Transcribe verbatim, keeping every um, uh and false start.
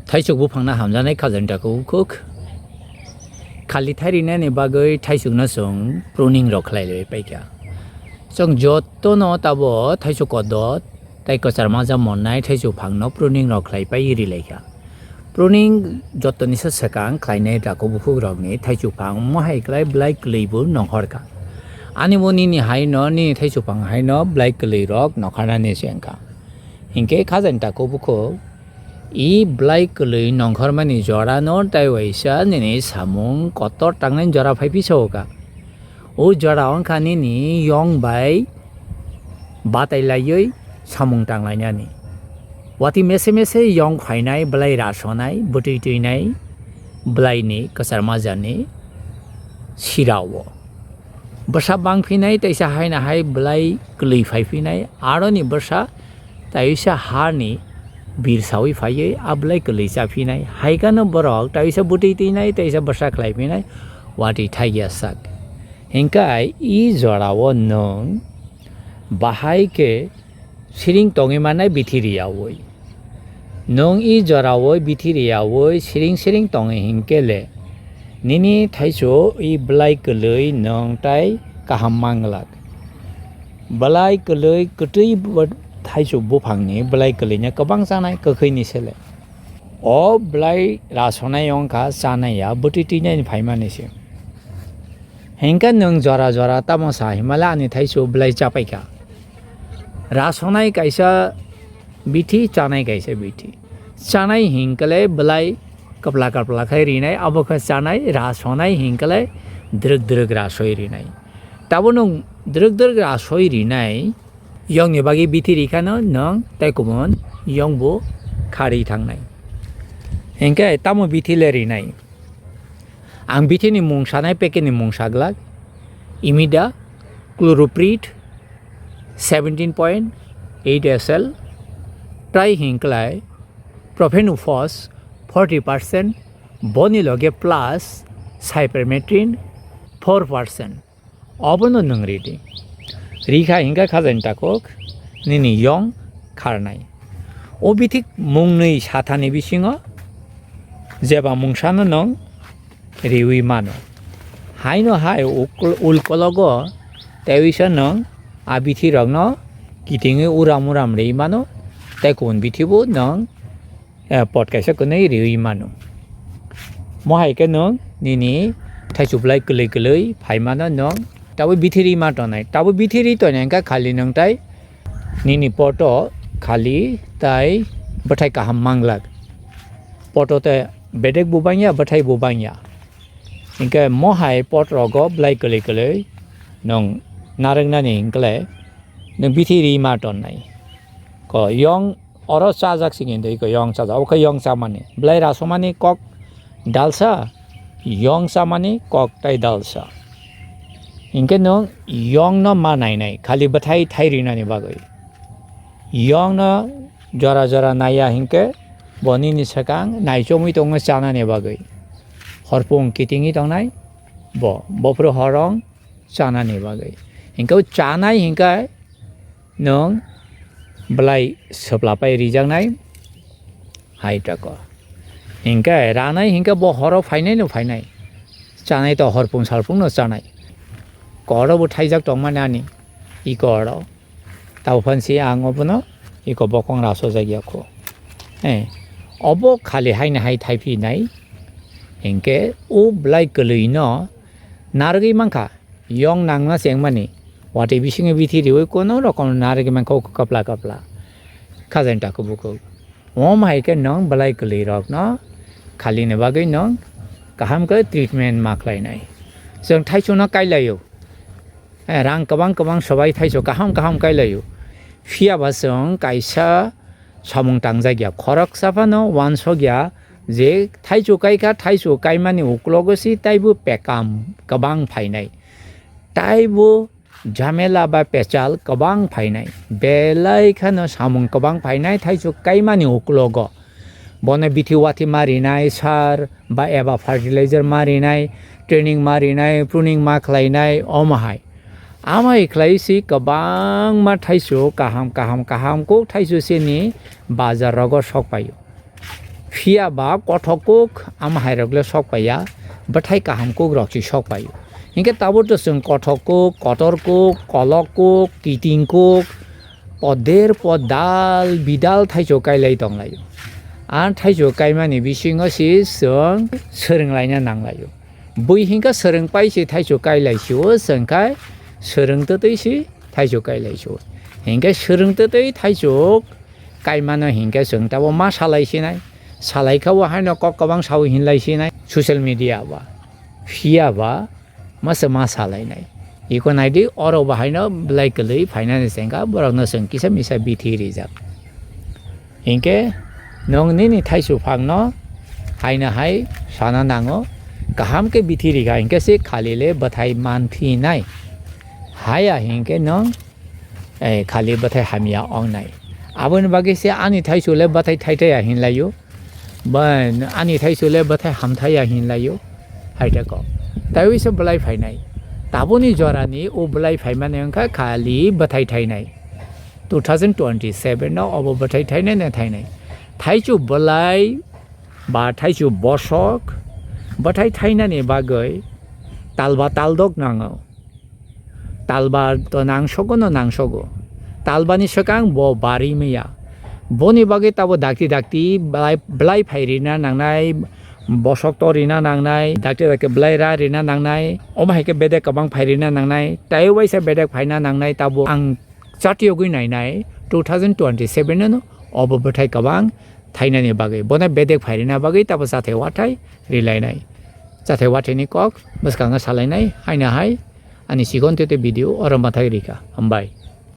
Thaisuk buphangno hamjaknai khajani takhuk bukhuk. Khali thairinani bagwi thaisukno chwng pruning rok khlai lai paikha. Chwng jotono tabo thaisuk kodot tei kwchar majak monnai thaisuk phangno pruning rok khlai pai ri laikha. Pruning jotoni se swkang khlainai takhuk bukhuk rokni thaisuk phang mohai khlai bwlai kwlwi bo nongkhorkha. Ani bo nini haino, nini thaisuk phang haino bwlai kwlwi rok nongkhornani se wngkha. Hinkhe khajani takhuk bukhuk, i bwlai kwlwi nongkhormani jorano tei waisa nini samung kotor tangnani jora phai phi sao kha. O jora wngkha nini yong bai batai laiwi samung tang lainani. Watwi mese mese yong phainai, bwlai rasonai, bwtwi twinai, bwlaini kwchar majakni sirao. Bwsa bang phinai, teisa haino hai bwlai kwlwi phai phinai, aroni bwsa teisa hani birsawi phaiwi a bwlai kwlwi cha phinai. Hai kheno borok teisa bwtwi twinai, teisa bwsa khlai phinai, watwi thaiya sak. Hinkhe i jorao nwng bahai khe siring tongwi mannai bithi riyaui. Nwng i jorao bithi riyaui siring siring tongwi hinkhe le nini thaichuk i bwlai kwlwi nwng tai kaham manglak. Bwlai kwlwi kwtwi bo-, thaichuk buphangni bwlai kwlwino kwbang chanai kwkhwini sele. O bwlai rasonai wngkha chanaiya bwtwi twinani phaimani se. Hinkhe nwng jora jora tamo sa himale ani thaichuk bwlai chapaikha. Rasonai kaisa bithi, chanai kaisa bithi. Chanai hinkhe le bwlai kapla kapla khai rinai, abo khe chanai, rasonai hinkhe le drwk drwk rasoi rinai. Tabo nwng drwk drwk rasoi rinai, yongni bagwi bithi rikhano nwng tei kubun yongbo kharwi thangnai. Hinkhe tamo bithi le rinai? Ang bithini mung sanai, packetni mung saglak, Imida, Chloroprit, seventeen point eight S L, tei hinklai Profenufos forty percent, boni loge plus cypermethrin four percent. Obono nwng ridi. Rikha hinkhe khajani takhuk nini yong kharnai. O bithik mungnwi sathani bisingo jeba mungsano nwng riwi mano. Haino hai ukl-, ulkologo tewisa nwng a bithirokno kitingwi uram uram riwi mano, tei kubun bithibo nwng eh, pot kaisa kwnwi riwi mano. Mohai khe nwng nini thaichuk bwlai kwlwi kwlwi phaimano nwng tabuk bithi ri ma tongnai. Tabuk bithi ri tongnai wngkha khali nwng tai nini poto khali tai bwthai kaham manglak. Poto te bedek bo bangya, bwthai bo bangya. Hinkhe mohai pot rogo bwlai kwlwi kwlwi nwng narwknani hinkhe nwng bithi ri ma tonnai. Ko yong oro chajak sini hinwi ko yong chajak, obo khe yong chamani. Bwlai rasomani kok dalsa, yong chamani kok tai dalsa. Hinkhe nwng yongno ma nainai, khali bwthai thai rinani bagwi. Yongno jora jora naiya hinkhe bo nini swkang naichomwi tongo chanani bagwi. Horpung kitingwi tongnai bo, bophru horong chanani bagwi. Hinkhe o chanai hinkhe nwng bwlai swpla pai rijaknai hai tako. Hinkhe ranai hinkhe bo horo phainai no phainai. Chanai to horpung salpung no chanai. Koro bo thaijak tongmani ani. I koro. Tabo phansi ang obono iko bokong rasojakya kho. Eh, obo khali haino hai thaipi nai. Hinkhe o bwlai kwlwino narwgwi mankha, yong nangna chengmani. Watwi bisingo bithi riwi kono rokom narwgwi mankha o kapla kapla. Khajani takhuk bukhuk. Omo hai khe nwng bwlai kwlwirokno khalini bagwi nwng kaham khe treatment ma khlainai. Chwng thaichukno kailaio. Eh, rang kwbang kwbang sobai thaichuk kaham kaham kailaio. Phiya ba chwng kaisa samung tangjakya, khoroksa phano uansukya je thaichuk kai kha, thaichuk kaimani uklogo se taibo pekam kwbang phainai. Taibo jhamela ba pechal kwbang phainai. Belai kheno samung kwbang phainai thaichuk kaimani uklogo. Bono bithi wathi ma rinai, sar ba eba fertilizer ma rinai, training ma rinai, pruning ma khlainai, omo hai. Amai khlai si kwbangma thaichuk kaham, kaham, kaham kuk thaichuk sini bazar rogo sok paio. Phiya ba kothok kuk ama hai rok le sok paiya, bwthai kaham kuk rok se sok paio. Hinkhe tabuk to chwng kothok kuk, kotor kuk, kolok kuk, kiting kuk, poder podal bidal thaichuk kailai tonglaio. A thaichuk kaimani bisingo se chwng swrwnglaina nanglaio. Bui hinkhe swrwng pai se thaichuk kailai sio, chwng khai swrwng twtwi se thaichuk kailai sio. Hinkhe swrwng twtwi thaichuk kaimano hinkhe chwng tabo ma salai sinai. Salai kha bo haino kok kwbang sawi hinlai sinai social media ba. Phiya ba masa ma salainai. Iko naidi, oro bo haino belai kwlwi phainani chengkha, borokno chwng kisa misa bithi rijak. Hinkhe nwng nini thaichuk phangno haino hai sana nango, kaham khe bithi rikha hinkhe se khali le bwthai manthinai. Haya hinkhe nwng, eh, khali bwthai hamya ongnai. Aboni bagwi se ani thaichuk le bwthai thaithaya hinlaio. Ba ani thaichuk le bwthai hamthaya hinlaio. Hai ta kok. Taiwi se belai phainai. Taboni jorani o belai phaimani wngkha khali bwthai thainai. Two thousand twenty-seven no obo bwthai thainai na thainai. Thaichuk belai ba thaichuk bosok bwthai thainani bagwi talba taldok nango. Talba to nangsogo no nangsogo. Talbani swkang bo bari maya. Boni bagwi tabo dakti dakti belai, belai phai rina nangnai, bosok to rina nangnai, dakti dakti belai ra rina nangnai, omo hai khe bedek kwbang phai rina nangnai, tai waisa bedek phaina nangnai tabo ang chatiyogwi nainai two thousand twenty-seven no obo bwthai kwbang thainani bagwi. Bono bedek phai rina bagwi tabo chathai wathai rilainai. Chathai wathaini kok bwskango salainai, haino hai ani chikon tete video oro mwthai rikha. Hambai.